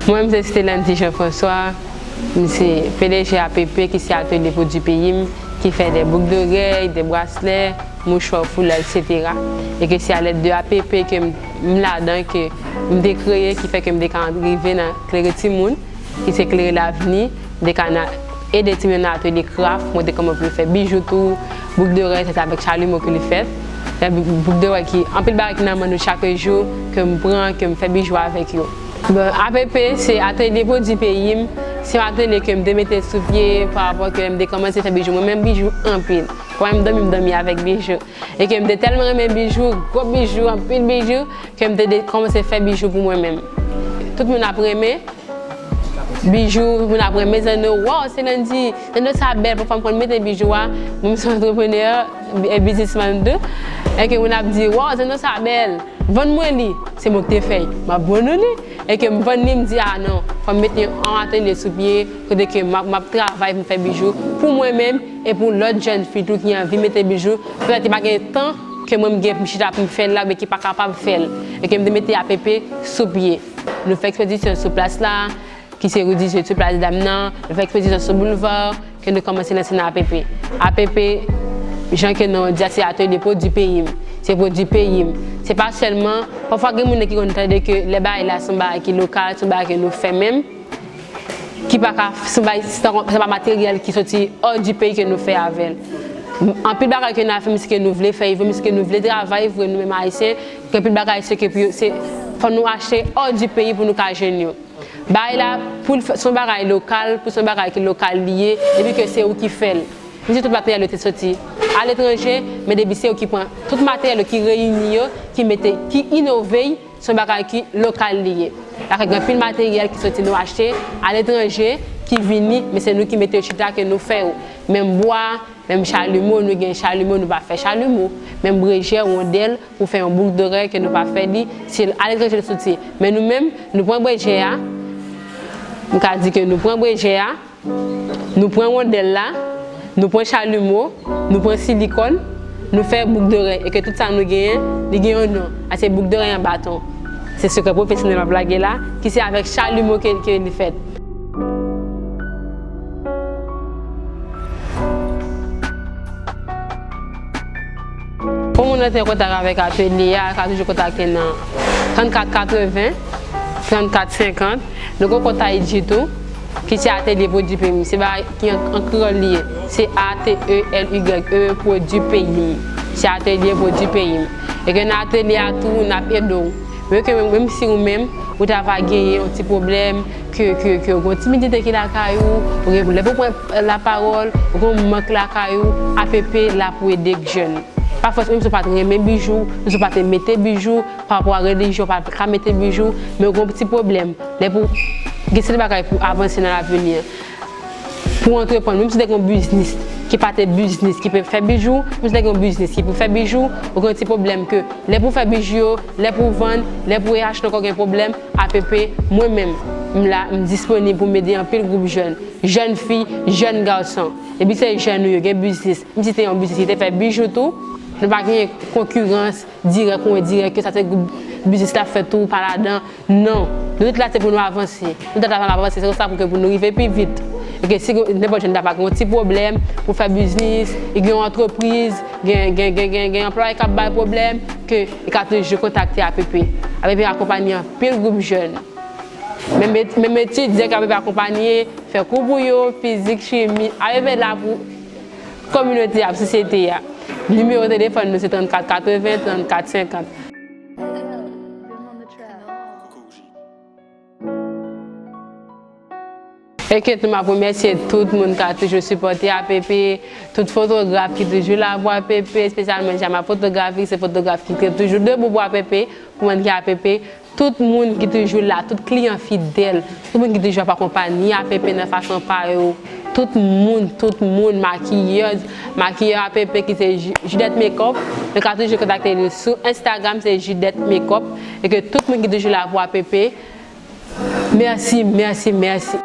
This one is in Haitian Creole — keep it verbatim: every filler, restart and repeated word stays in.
Mwen, m se Stellandy Jean François, m se P D G A P P, ki se Atelier Produit Pays m, ki fè de boucle d'oreille, de bracelet, mouchwa, foulard, et cetera. E ke se a lèd de A P P ke m, m ladan, ke m te kreye, ki fè ke m te ka rive nan klere timoun, ki se klere lavni, m te ka nan, ede timoun nan atelye craft, montre kòman pou yo fè bijou tou, boucle d'oreille, se avèk chalimo ke li fèt. Fè bou-, boucle d'oreille ki, anpil bagay ki nan men nou chak jou, ke m pran, ke m fè bijou avèk yo. Bon, A P P, se Atelier Produit Pays m, se yon atelye ke m te mete sou pye, pa rapò ke m te kòmanse fè bijou. Mwen menm, bijou anpil. Kòman m dòmi, m dòmi avèk bijou. E ke m te tèlman renmen bijou, gwo bijou, anpil bijou, ke m te de-, kòmanse fè bijou pou mwen menm. Tout moun ap renmen bijou, moun ap renmen zanno. Waw, Stellandy, zanno sa bèl. Pafwa m konn mete bijou a, mwen m se antreprenè, e biznismann tou. E ke moun ap di, waw, zanno sa bèl. Vann mwen li. Se mwen ki te fè l. M ap vann ou li. E ke m vann li, m di, a non, fò m mete yon atelye sou pye, kote ke m ap, m ap travay pou m fè bijou pou mwen menm e pou lòt jèn fi tou ki anvi mete bijou. Petèt ki pa gen tan ke mwen m gen pou m chita pou m fè l la, oubyen ki pa kapab fè l. E ke m te mete A P P sou pye. Nou fè ekspozisyon sou plas la, ki se ri dizuit sou Plas Dam nan, nou fè ekspozisyon sou boulva, ke nou kòmanse lanse nan A P P. A P P, jan ke non an di a, se Atelier Produit Pays m. Se pwodui peyi m. Se pa sèlman, pafwa gen moun ki konn tande ke lè bagay la se yon bagay ki lokal, se yon bagay ke nou fè menm, ki pa ka, se yon bagay, se pa, se pa materyèl ki soti hors du pays ke nou fè avè l. Anpil bagay ke n ap fè, menm si ke nou vle fè vre, menm si ke nou vle travay vre, nou menm Ayisyen, gen anpil bagay se ke pou yo, se, fò nou achte hors du pays pou nou ka jwenn yo. Bagay la, pou l fè, se yon bagay lokal, pou se yon bagay ki lokal li ye, epi ke se ou ki fè l. Menm si tout materyèl yo te soti aletranje, men depi se ou ki pran tout materyèl yo, ki reyini yo, ki mete, ki inove y, se yon bagay ki lokal li ye. Dakò, gen anpil materyèl ki soti nou achte aletranje, ki vini, men se nou ki mete yo chita, ke nou fè yo. Menm bwa, menm chalimo, nou gen chalimo, nou pa fè chalimo. Menm brejè, wondèl, pou fè yon bouk dorèy ke nou pa fè li, se aletranje l soti. Men nou menm, nou pran brejè a, m ka di ke nou pran brejè a, nou pran wondèl la, nou pran chalimo, nou pran silikòn, nou fè bouk dorèy, e ke tout sa nou genyen, li gen yon non. A se bouk dorèy an baton. Se sekrè pwofesyonèl m ap lage la, ki se avèk chalimo ke, ke li fèt. Pou moun antre an kontak avèk atelye a, ka toujou kontakte nan trannkat katreven, trannkat senkant. Nou gen kont I G tou, ki se Atelier Produit Pays m. Se bagay ki an, an kreyòl li ye. Se A T E L Y E Produit Pays m. Se Atelier Produit Pays m. E ke nan atelye a tou, n ap ede w. Men ke menm, menm si ou menm, ou ta va genyen yon ti pwoblèm, ke, ke, ke ou gen yon timidite ki lakay ou, ou gen pwoblèm pou pran lapawòl, ou gen yon mank lakay ou, A P P la pou ede jèn. Pa fòs, menm si w pa t renmen bijou, menm si w pa t mete bijou, pa rapò a relijyon, w pa ka mete bijou, men ou gen yon ti pwoblèm. Lè pou, gen seri de bagay pou avanse nan lavni an. Pou antreprann, menm si w te gen yon biznis ki pa te biznis ki pe fè bijou, menm si w te gen yon biznis ki pou fè bijou, ou gen yon ti pwoblèm ke lè pou fè bijou yo, lè pou vann, lè pou achte ankò gen pwoblèm, A P P, mwen menm, m la, m disponib pou m ede anpil gwoup jèn, jèn fi, jèn gason. Epi se jèn nou yo, gen biznis. Menm si te yon biznis ki te fè bijou tou, nou pa gen konkirans dirèk ou endirèk, ke sa se gwoup biznis la fè tou, pa ladan. Non. Nou tout la se pou nou avanse. Nou tout la avanse, se konsa pou ke pou nou rive pi vit. E ke si nenpòt jèn ta pa gen yon ti pwoblèm pou fè biznis, li gen yon antrepriz, gen, gen, gen, gen, gen anplwaye k ap bay pwoblèm, ke li ka toujou kontakte A P P. A P P akonpanye anpil gwoup jèn. Menm et-, menm etidyan ke A P P akonpanye, fè kou pou yo, fizik, chimi, A P P la pou kominote a, pou sosyete a. Nimewo telefòn nou se trannkat katreven, trannkat senkant. E ke tou m ap remèsye tout moun ki toujou sipòte A P P, tout fotograf ki toujou la pou A P P, espesyalman Jama Fotografi, se fotograf ki te toujou debou pou A P P, pou mwen ki A P P, tout moun ki toujou la, tout kliyan fidèl, tout moun ki toujou ap akonpanye A P P nan fason pa yo, tout moun, tout moun, makiyèz, makiyè A P P ki se Ju-, Judette Makeup, nou ka toujou kontakte li sou Instagram, se Judette Makeup, e ke tout moun ki toujou la pou A P P, mèsi, mèsi, mèsi.